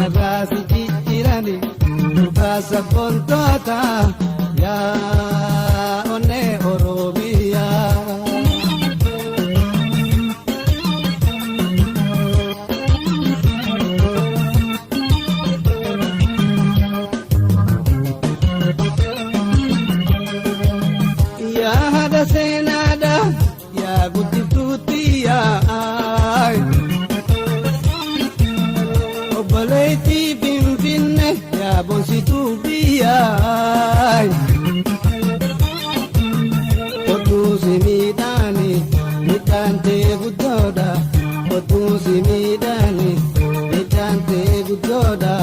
Narraa si jijjiirani durbaa sabboontoota yaa onnee Oromiyaa. Yaa haadha seenaadha yaa guddiftuutti yaa obboleettii Finfinne yaa boonsituu biyyaa. Otuu si miidhaani midhaan tee guddoodha. Otuu si miidhaani midhaan tee guddoodha.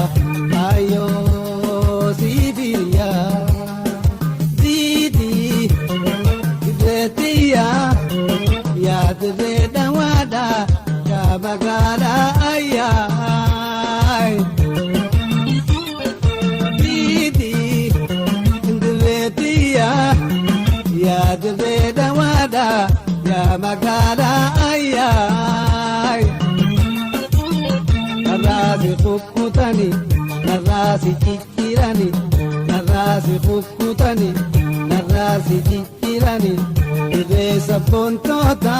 Ayyoo si biyya. Diidii dirreetiyyaa yaa dirree dhawaadha yaa magaalaa ayyaa. Diidii dirreetiyyaa yaa dirree dhawaadha yaa magaalaa ayyaa. Narraa si kukkutani narraa si ciccirani narraa si kukkutani narraa si ciccirani dirree sabboontoota.